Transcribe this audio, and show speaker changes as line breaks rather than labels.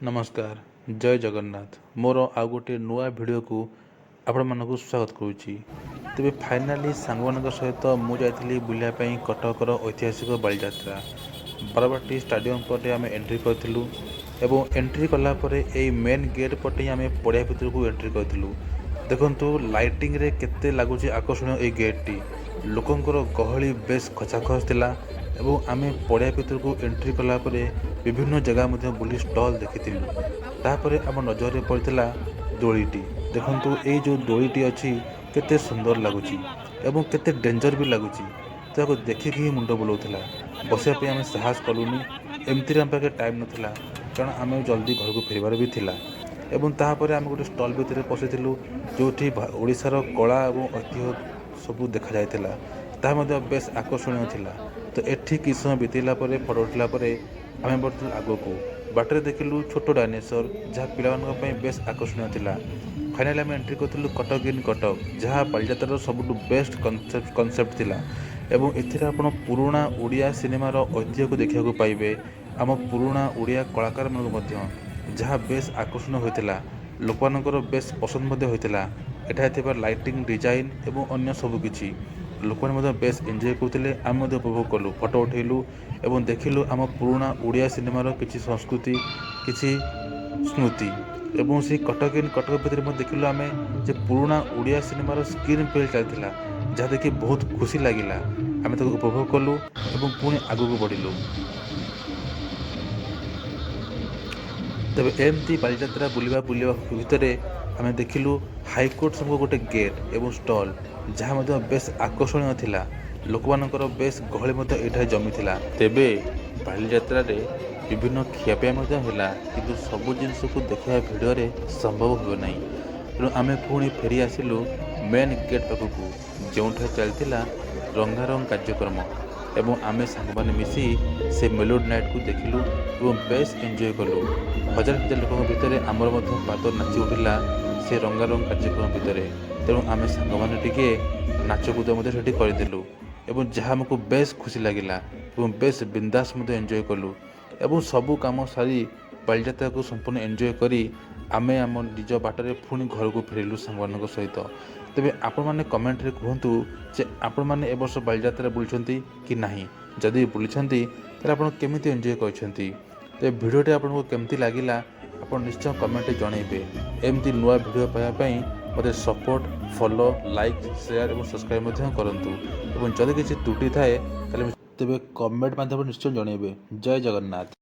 ନମସ୍କାର, ଜୟ ଜଗନ୍ନାଥ। ମୋର ଆଉ ଗୋଟିଏ ନୂଆ ଭିଡ଼ିଓକୁ ଆପଣମାନଙ୍କୁ ସ୍ୱାଗତ କରୁଛି। ତେବେ ଫାଇନାଲି ସାଙ୍ଗମାନଙ୍କ ସହିତ ମୁଁ ଯାଇଥିଲି ବୁଲିବା ପାଇଁ କଟକର ଐତିହାସିକ ବାଲିଯାତ୍ରା। ବାରବାଟୀ ଷ୍ଟାଡ଼ିୟମ୍ ପଟେ ଆମେ ଏଣ୍ଟ୍ରି କରିଥିଲୁ ଏବଂ ଏଣ୍ଟ୍ରି କଲା ପରେ ଏଇ ମେନ୍ ଗେଟ୍ ପଟେ ହିଁ ଆମେ ପଡ଼ିଆ ଭିତରକୁ ଏଣ୍ଟ୍ରି କରିଥିଲୁ। ଦେଖନ୍ତୁ, ଲାଇଟିଂରେ କେତେ ଲାଗୁଛି ଆକର୍ଷଣୀୟ ଏଇ ଗେଟ୍ଟି। ଲୋକଙ୍କର ଗହଳି ବେଶ ଖଚାଖଚ ଥିଲା ଏବଂ ଆମେ ପଡ଼ିଆ ଭିତରକୁ ଏଣ୍ଟ୍ରି କଲା ପରେ ବିଭିନ୍ନ ଜାଗା ମଧ୍ୟ ବୁଲି ଷ୍ଟଲ୍ ଦେଖିଥିଲୁ। ତାପରେ ଆମ ନଜରରେ ପଡ଼ିଥିଲା ଦୋଳିଟି। ଦେଖନ୍ତୁ, ଏଇ ଯେଉଁ ଦୋଳିଟି ଅଛି, କେତେ ସୁନ୍ଦର ଲାଗୁଛି ଏବଂ କେତେ ଡେଞ୍ଜର ବି ଲାଗୁଛି। ତାକୁ ଦେଖିକି ହିଁ ମୁଣ୍ଡ ବୁଲାଉଥିଲା। ବସିବା ପାଇଁ ଆମେ ସାହସ କଲୁନି। ଏମିତିରେ ଆମ ପାଖରେ ଟାଇମ୍ ନଥିଲା, କାରଣ ଆମେ ଜଲ୍ଦି ଘରକୁ ଫେରିବାର ବି ଥିଲା। ଏବଂ ତାପରେ ଆମେ ଗୋଟେ ଷ୍ଟଲ୍ ଭିତରେ ପଶିଥିଲୁ, ଯେଉଁଠି ଓଡ଼ିଶାର କଳା ଏବଂ ଐତିହ୍ୟ ସବୁ ଦେଖାଯାଇଥିଲା। ତାହା ମଧ୍ୟ ବେଶ ଆକର୍ଷଣୀୟ ଥିଲା। ତ ଏଠି କିଛି ସମୟ ବିତେଇଲା ପରେ, ଫଟୋ ଉଠିଲା ପରେ ଆମେ ବଢ଼ିଥିଲୁ ଆଗକୁ। ବାଟରେ ଦେଖିଲୁ ଛୋଟ ଡାଇନେସର, ଯାହା ପିଲାମାନଙ୍କ ପାଇଁ ବେଶ ଆକର୍ଷଣୀୟ ଥିଲା। ଫାଇନାଲି ଆମେ ଏଣ୍ଟ୍ରି କରିଥିଲୁ କଟକ ଇନ୍ କଟକ, ଯାହା ବାଲିଯାତ୍ରାର ସବୁଠୁ ବେଷ୍ଟ କନସେପ୍ଟ ଥିଲା। ଏବଂ ଏଥିରେ ଆପଣ ପୁରୁଣା ଓଡ଼ିଆ ସିନେମାର ଐତିହ୍ୟକୁ ଦେଖିବାକୁ ପାଇବେ, ଆମ ପୁରୁଣା ଓଡ଼ିଆ କଳାକାରମାନଙ୍କୁ ମଧ୍ୟ, ଯାହା ବେଶ ଆକର୍ଷଣୀୟ ହୋଇଥିଲା। ଲୋକମାନଙ୍କର ବେଶ ପସନ୍ଦ ମଧ୍ୟ ହୋଇଥିଲା ଏଠାରେ ଥିବା ଲାଇଟିଂ ଡିଜାଇନ୍ ଏବଂ ଅନ୍ୟ ସବୁ କିଛି। ଲୋକମାନେ ମଧ୍ୟ ବେଶ ଏନ୍ଜୟ କରୁଥିଲେ। ଆମେ ମଧ୍ୟ ଉପଭୋଗ କଲୁ, ଫଟୋ ଉଠେଇଲୁ ଏବଂ ଦେଖିଲୁ ଆମ ପୁରୁଣା ଓଡ଼ିଆ ସିନେମାର କିଛି ସଂସ୍କୃତି, କିଛି ସ୍ମୃତି। ଏବଂ ସେଇ କଟକ ଇନ୍ କଟକ ଭିତରେ ମଧ୍ୟ ଦେଖିଲୁ ଆମେ ଯେ ପୁରୁଣା ଓଡ଼ିଆ ସିନେମାର ସ୍କ୍ରିନ୍ ପ୍ଲେ ଚାଲିଥିଲା, ଯାହା ଦେଖି ବହୁତ ଖୁସି ଲାଗିଲା। ଆମେ ତାକୁ ଉପଭୋଗ କଲୁ ଏବଂ ପୁଣି ଆଗକୁ ବଢ଼ିଲୁ। ତେବେ ଏମିତି ବାଲିଯାତ୍ରା ବୁଲିବା ବୁଲିବା ଭିତରେ ଆମେ ଦେଖିଲୁ ହାଇକୋର୍ଟ ସମ୍ମୁଖ ଗୋଟେ ଗେଟ୍ ଏବଂ ଷ୍ଟଲ୍, ଯାହା ମଧ୍ୟ ବେଶ ଆକର୍ଷଣୀୟ ଥିଲା। ଲୋକମାନଙ୍କର ବେଶ ଗହଳି ମଧ୍ୟ ଏଠାରେ ଜମିଥିଲା। ତେବେ ବାଲିଯାତ୍ରାରେ ବିଭିନ୍ନ ଖିଆପିଆ ମଧ୍ୟ ହେଲା, କିନ୍ତୁ ସବୁ ଜିନିଷକୁ ଦେଖିବା ଭିଡ଼ିଓରେ ସମ୍ଭବ ହେବ ନାହିଁ। ତେଣୁ ଆମେ ପୁଣି ଫେରି ଆସିଲୁ ମେନ୍ ଗେଟ୍ ପାଖକୁ, ଯେଉଁଠାରେ ଚାଲିଥିଲା ରଙ୍ଗାରଙ୍ଗ କାର୍ଯ୍ୟକ୍ରମ ଏବଂ ଆମେ ସାଙ୍ଗମାନେ ମିଶି ସେ ମେଲୋଡ଼ି ନାଇଟ୍କୁ ଦେଖିଲୁ ଏବଂ ବେଶ ଏନ୍ଜୟ କଲୁ। ହଜାର ହଜାର ଲୋକଙ୍କ ଭିତରେ ଆମର ମଧ୍ୟ ପାଦ ନାଚି ଉଠିଲା ସେ ରଙ୍ଗାରଙ୍ଗ କାର୍ଯ୍ୟକ୍ରମ ଭିତରେ। ତେଣୁ ଆମେ ସାଙ୍ଗମାନେ ଟିକିଏ ନାଚକୁଦ ମଧ୍ୟ ସେଠି କରିଦେଲୁ ଏବଂ ଯାହା ଆମକୁ ବେଶ ଖୁସି ଲାଗିଲା ଏବଂ ବେଶ ବିନ୍ଦାସ ମଧ୍ୟ ଏନ୍ଜୟ କଲୁ। ଏବଂ ସବୁ କାମ ସାରି, ବାଲିଯାତ୍ରାକୁ ସମ୍ପୂର୍ଣ୍ଣ ଏନ୍ଜୟ କରି ଆମେ ଆମ ନିଜ ବାଟରେ ପୁଣି ଘରକୁ ଫେରିଲୁ ସାଙ୍ଗମାନଙ୍କ ସହିତ। ତେବେ ଆପଣମାନେ କମେଣ୍ଟରେ କୁହନ୍ତୁ ଯେ ଆପଣମାନେ ଏ ବର୍ଷ ବାଲିଯାତ୍ରା ବୁଲିଛନ୍ତି କି ନାହିଁ। ଯଦି ବୁଲିଛନ୍ତି, ତାହେଲେ ଆପଣ କେମିତି ଏନ୍ଜୟ କରିଛନ୍ତି? ତେବେ ଭିଡ଼ିଓଟି ଆପଣଙ୍କୁ କେମିତି ଲାଗିଲା, ଆପଣ ନିଶ୍ଚୟ କମେଣ୍ଟରେ ଜଣାଇବେ। ଏମିତି ନୂଆ ଭିଡ଼ିଓ ପାଇବା ପାଇଁ ମୋତେ ସପୋର୍ଟ, ଫଲୋ, ଲାଇକ୍, ସେୟାର ଏବଂ ସବସ୍କ୍ରାଇବ୍ ମଧ୍ୟ କରନ୍ତୁ। ଏବଂ ଯଦି କିଛି ତ୍ରୁଟି ଥାଏ, ତାହେଲେ ତେବେ କମେଣ୍ଟ ମାଧ୍ୟମରେ ନିଶ୍ଚୟ ଜଣାଇବେ। ଜୟ ଜଗନ୍ନାଥ।